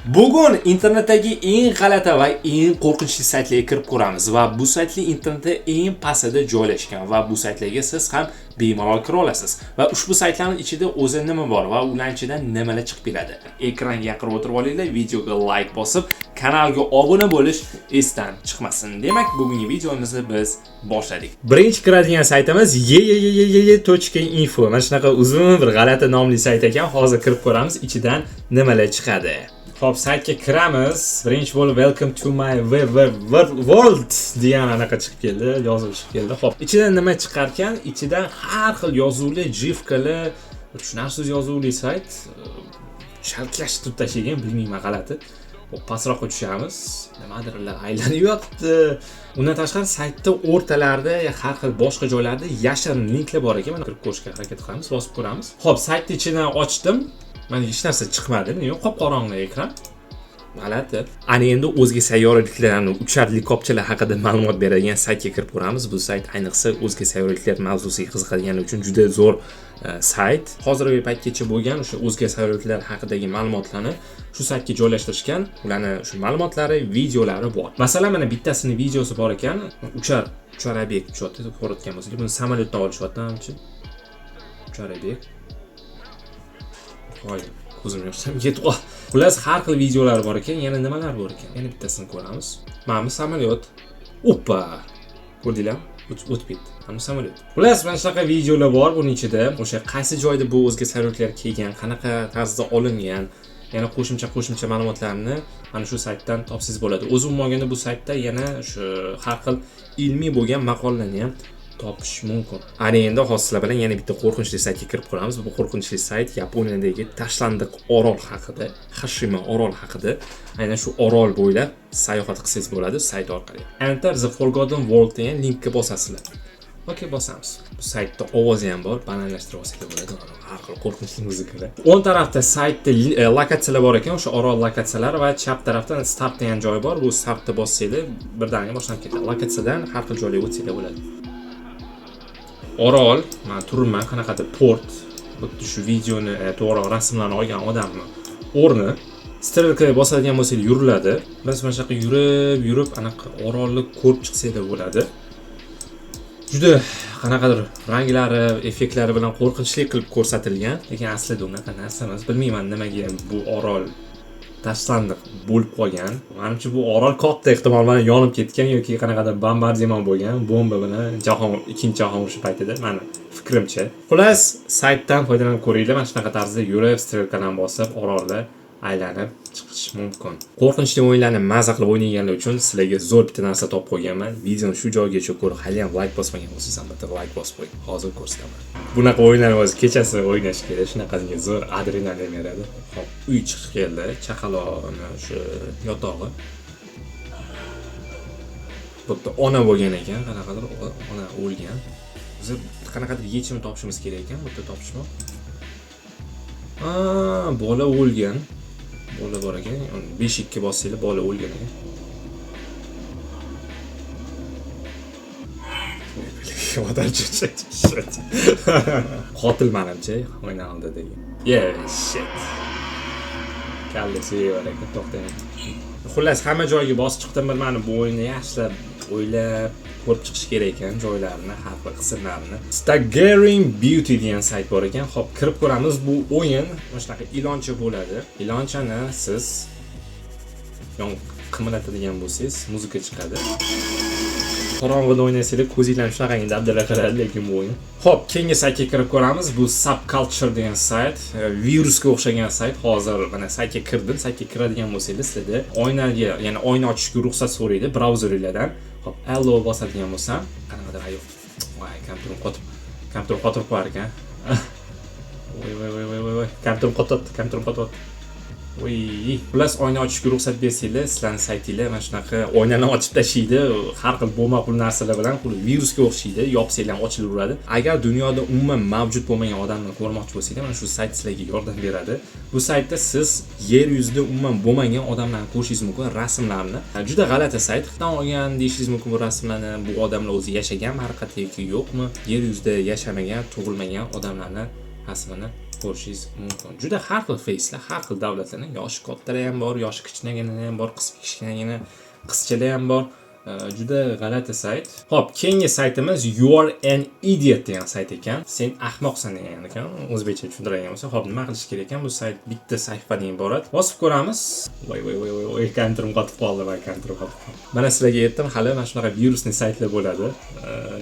Bugun internetdagi eng g'alati va eng qo'rqinchli saytlarga kirib ko'ramiz va bu saytlar internetda eng pastida joylashgan va bu saytlarga siz ham bemalol kira olasiz. Va ushbu saytlarning ichida o'zi nima bor va ularning ichidan nimalar chiqib keladi. Ekranga yaqin o'tirib olinglar, videoga like bosib, kanalga obuna bo'lish esdan chiqmasin. Demak, bugungi videomizni biz boshladik. Birinchi kiradigan saytimiz yeyeyeyeye.info. Mana shunaqa uzun bir g'alati nomli sayt ekan. Hozir kirib ko'ramiz, ichidan nimalar chiqadi. Xo'p, saytga kiramiz. Birinchi bo'lib "Welcome to my web world" degan anaqa chiqib keldi, yozuv chiqib keldi. Xo'p, ichidan nima chiqarkan? Ichidan har xil yozuvli, gifkalar, tushunarsiz yozuvli sayt chalkashtirib tashlagan, bilmayman, g'alati. Xo'p, pastroqqa tushamiz. Nimadirlar aylanib yotibdi. Undan tashqari saytda o'rtalarida har xil boshqa joylarda yashirin linklar bor ekan. Mana, kirib ko'rishga harakat qilamiz, bosib ko'ramiz. Xo'p, saytni ichidan ochdim. Mana, hech narsa chiqmadi. Nima, qop-qorong'i ekran. G'alati. Ana endi o'zga sayyoraliklarni uchar helikopterlar haqida ma'lumot beradigan saytga kirib ko'ramiz. Bu sayt ayniqsa o'zga sayyoraliklar mavzusiga qiziqadiganlar uchun juda zo'r sayt. Hozirgi paytgacha bo'lgan o'sha o'zga sayyoraliklar haqidagi ma'lumotlarni shu saytga joylashtirishgan. Ularni shu ma'lumotlari, videolari bor. Masalan, mana bittasini videosi bor ekan. Uchar obyekt uchyapti, ko'rayotgan bo'lsangiz, buni samolyotdan olishyapti, manimcha. Uchar obyekt. Voy, ko'zim yoshlam ketib qoldi. Xullas, har xil videolar bor ekan, yana nimalar bor ekan? Yana bittasini ko'ramiz. Mana bu samolyot. Oppa! Ko'rdinglarmi? O'tib ketdi. Mana bu samolyot. Xullas, mana shunaqa videolar bor buning ichida. O'sha qaysi joyda bu o'zga sayyoraliklar kelgan, qanaqa tarzda olingan, yana qo'shimcha ma'lumotlarni mana shu saytdan topsangiz bo'ladi. O'zi umuman olganda bu saytda yana shu har xil ilmiy bo'lgan maqolalarni ham topish mumkin. Ana endi hozir sizlar bilan yana bitta qo'rqinchli saytga kirib ko'ramiz. Bu qo'rqinchli sayt Yaponiyadagi tashlandiq orol haqida, Hashima orol haqida. Aynan shu orol bo'ylab sayohat qilsangiz bo'ladi sayt orqali. "Enter the Forgotten World" degan linkka bosasizlar. Okey, bosamiz. Bu saytda ovozi ham bor, balandlashtirib olsanglar bo'ladi. Har xil qo'rqinchli muzikalar. O'ng tarafda saytda lokatsiyalar bor ekan, o'sha orol lokatsiyalari va chap tarafda start degan joy bor. Bu startni bossanglar, birdaniga boshlanib ketadi. Lokatsiyadan har xil joylarga o'tsanglar bo'ladi. Orol, man turibman, qanaqadir port. Xuddi shu videoni, to'g'riroq rasmlarni olgan odamni o'rni. Strelkaga bosadigan bo'lsangiz yuriladi. Biz mana shu yoqqa yurib, yurib anaqa orolni ko'rib chiqsanglar bo'ladi. Juda qanaqadir ranglari, effektlari bilan qo'rqinchli qilib ko'rsatilgan, lekin aslida unaqa narsa emas. Bilmayman, nimaga bu orol tashlandiq bo'lib qolgan. Manimcha, bu orol katta ehtimol bilan yonib ketgan yoki qanaqadir bombardimon bo'lgan, bomba bilan jahon ikkinchi jahon urushi paytida, mani fikrimcha. Xullas, saytdan foydalanib ko'ringlar, mana shunaqa tarzda yurib, strelkadan bosib orolni aylanib chiqish mumkin. Qo'rqinchli o'yinlarni maza qilib o'ynaganlar uchun sizlarga zo'r bitta narsa topib qo'yganman. Videoni shu joygacha ko'rib, hali ham like bosmagan bo'lsangiz, albatta like bosib qo'ying. Hozir ko'rsataman. Bunaqa o'yinlarni o'zi kechasi o'ynash kerak, shunaqangi zo'r adrenalin beradi. Hop, uy chiqib keldi, chaqaloqni shu yotog'i. Bu yerda ona bo'lgan ekan, qanaqadir ona o'lgan. Biz qanaqadir yechim topishimiz kerak ekan, bu yerda topishmoq. Aa, bola o'lgan. Bola bor ekan. Beshikka bossanglar, bola o'lgan ekan. Odam cho'chib. Qotil manimcha, oyna oldidagi. Yeah, shit. Kallasi bor ekan, to'xtang. Xullas, hamma joyga bosib chiqdim, bilmadim, bu o'yinni yaxshilab o'ylab ko'rib chiqish kerak ekan joylarini, har bir qismlarini. Staggering Beauty degan sayt bor ekan. Xo'p, kirib ko'ramiz. Bu o'yin mana shunaqa iloncha bo'ladi. Ilonchani siz yon qimirlatadigan bo'lsangiz, muzika chiqadi. Qorong'ida o'ynasanglar, ko'zinglarni shunaqangi dabdala qiladi, lekin bu o'yin. Xo'p, keyingi saytga kirib ko'ramiz. Bu Subculture degan sayt, virusga o'xshagan sayt. Hozir mana saytga kirdim. Saytga kiradigan bo'lsangiz, sizlarda oynaga, ya'ni oyna ochishga ruxsat so'raydi brauzeringlardan. Xo'p, allow bosadigan bo'lsam, qanaqadir ayo. Voy, kompyuterim qotib qo'yar ekan. Voy, voy, voy, voy, voy, voy. Kompyuterim qotyapti, kompyuterim qotyapti. Voy, xullas, oyna ochishga ruxsat bersanglar, sizlarning saytinglar mana shunaqa oynani ochib tashlaydi, har xil bo'lmaqul narsalar bilan, xuddi virusga o'xshaydi, yopsanglar ham ochilaveradi. Agar dunyoda umuman mavjud bo'lmagan odamni ko'rmoqchi bo'lsanglar, mana shu sayt sizlarga yordam beradi. Bu saytda siz yer yuzida umuman bo'lmagan odamlarni ko'rishingiz mumkin, rasmlarni. Juda g'alati sayt. Qayerdan olgan deyishingiz mumkin bu rasmlarni, bu odamlar o'zi yashaganmi haqiqatda yoki yo'qmi? Yer yuzida yashamagan, tug'ilmagan odamlarni rasmini Ko'rishingiz mumkin. Juda har xil facelar, har xil davlatlarning, yoshi kattalar ham bor, yoshi kichkinagina ham bor, kichkinagina qizchalar ham bor. Juda g'alati sayt. Xo'p, keyingi saytimiz "You are an idiot" degan sayt ekan. "Sen ahmoqsan" degan ekan. O'zbekcha tushuntiradigan bo'lsa, xo'p, nima qilish kerak ekan? Bu sayt bitta sahifadan iborat. Bosib ko'ramiz. Voy voy voy voy, voy, kompyuterim qotib qoldi, voy, kompyuterim qotib qoldi. Mana sizlarga aytdim, hali mana shunaqa virusli saytlar bo'ladi.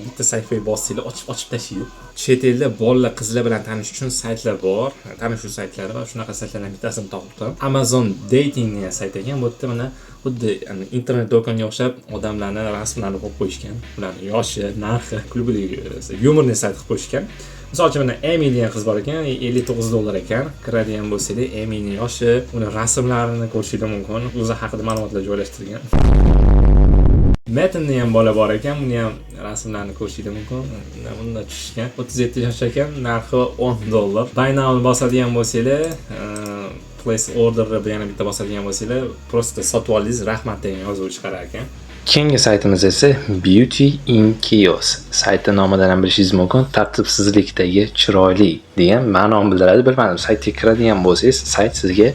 Bitta sahifaga bossanglar, ochib ochib tashlaydi. Chet elda bolalar, qizlar bilan tanishish uchun saytlar bor. Tanishuv saytlari va shunaqa saytlardan bittasini topdim. Amazon Dating degan sayt ekan. Bu yerda mana xuddi internet do'konga o'xshab odamlarni rasmlarini qo'yib qo'yishgan. Ularni yoshi, narxi, kulgili, юморный sayt qilib qo'yishgan. Misol uchun, mana Amy degan qiz bor ekan, 59 dollar ekan. Kiradigan bo'lsangiz, Amyni yoshi, uni rasmlarini ko'rishingiz mumkin. O'zi haqida ma'lumotlar joylashtirgan. Metin degan bola bor ekan, buni ham rasmlarini ko'rishingiz mumkin. Bunda tushishgan. 37 yosh ekan, narxi 10 dollar. Buy now bosadigan bo'lsanglar, place order yana bitta bosadigan bo'lsanglar, просто sotib oldingiz, rahmat degan yozuv chiqarar ekan. Keyingi saytimiz esa Beauty in Chaos. Sayti nomidan ham bilishingiz mumkin, tartibsizlikdagi chiroyli degan ma'noni bildiradi. Bilmadim, saytga kiradigan bo'lsangiz, sayt sizga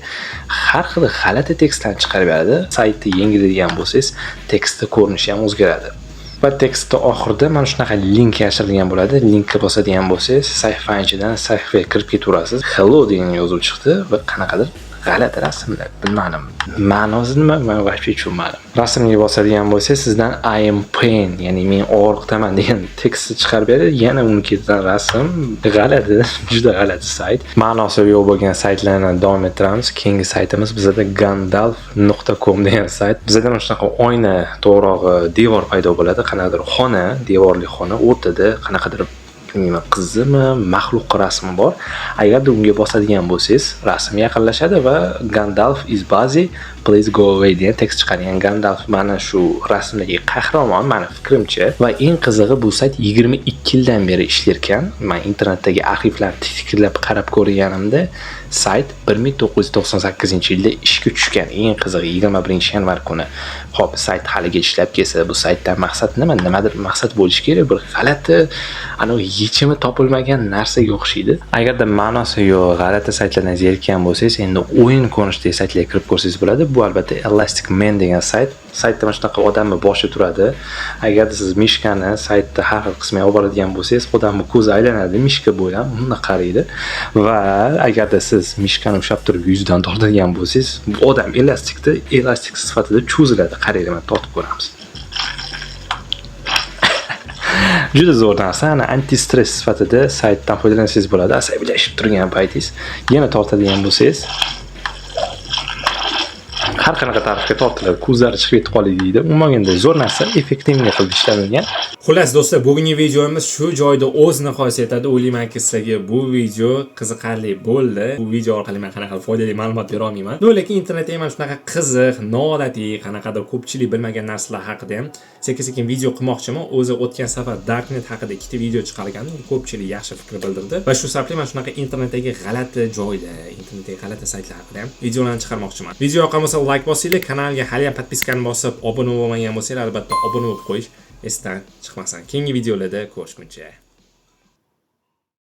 har xil g'alati tekstlarni chiqarib beradi. Saytni yangilaydigan bo'lsangiz, tekstni ko'rinishi ham o'zgaradi. Va tekstda oxirida mana shunaqa link yashirilgan bo'ladi. Linkka bosadigan bo'lsangiz, sahifani ichidan sahifaga kirib ketaverasiz. "Hello" degan yozuv chiqdi va qanaqadir g'alati rasmlar. Bilmadim. Ma'nosi nima? Men вообще tushunmadim. Rasmga bosadigan bo'lsangiz, sizdan "I am pain", ya'ni "men og'riqdaman" degan tekstni chiqarib beradi. Yana uni ketidan rasm. G'alati, juda g'alati sayt. Ma'nosi yo'q bo'lgan saytlarni davom ettiramiz. Keyingi saytimiz bizada gandalf.com degan sayt. Bizada mana shunaqa oyna, to'g'rog'i devor paydo bo'ladi. Qanaqadir xona, devorli xona, o'rtada qanaqadir, bilmayman, qizimi, maxluq rasmi bor. Agarda unga bosadigan bo'lsangiz, rasm yaqinlashadi va "Gandalf is busy, please go away" degan tekst chiqadi. Ya'ni Gandalf mana shu rasmdagi qahramon, mani fikrimcha. Va eng qizig'i, bu sayt 22 yildan beri ishlar ekan. Man internetdagi arxivlarni titkilab qarab ko'rganimda, sayt 1998-yilda ishga tushgan. Eng qizig'i, 21 yanvar kuni. Xo'p, sayt haligacha ishlab kelsa, bu saytdan maqsad nima? Nimadir maqsad bo'lishi kerak. Bir g'alati, anavi yechimi topilmagan narsaga o'xshaydi. Agarda ma'nosi yo'q g'alati saytlardan zerikkan bo'lsangiz, endi o'yin ko'rinishidagi saytlarga kirib ko'rsangiz bo'ladi. Bu albatta Elastic Man degan sayt. Saytda mana shunaqa odamni boshi turadi. Agarda siz мышка ni saytda har xil qismiga olib boradigan bo'lsangiz, odamni ko'zi aylanadi, мышка bo'ylab bundoq qaraydi. Va agarda siz мышка ni ushlab turib yuzidan tortadigan bo'lsangiz, bu odam elastikda elastik sifatida cho'ziladi. Qaranglar, mana tortib ko'ramiz. Juda zo'r narsa. Ana anti stress sifatida saytdan foydalansangiz bo'ladi. Asabiylashib turgan paytingiz yana tortadigan bo'lsangiz, har qanaqa tarafga tortiladi, ko'zlari chiqib ketib qoladi deydi. Umuman olganda zo'r narsa, эффективный qilib ishlanilgan. Xullas, do'stlar, bugungi videomiz shu joyda o'z nihoyasiga yetadi. O'ylaymanki, sizlarga bu video qiziqarli bo'ldi. Bu video orqali men qanaqa foydali ma'lumot bera olmayman. No, lekin internetda ham mana shunaqa qiziq, noodatiy, qanaqadir ko'pchilik bilmagan narsalar haqida ham sekin-sekin video qilmoqchiman. O'zi o'tgan safar Darknet haqida ikkita video chiqargandim. Ko'pchilik yaxshi fikr bildirdi. Va shu sababli mana shunaqa internetdagi g'alati joylar, internetdagi g'alati saytlar haqida ham videolarni chiqarmoqchiman. Video yoqqan bo'lsa, like bosinglar, kanalga hali ham подписка ni bosib, obuna bo'lmagan bo'lsanglar, albatta obuna bo'lib qo'yish esdan chiqmasin. Keyingi videolarda ko'rishguncha.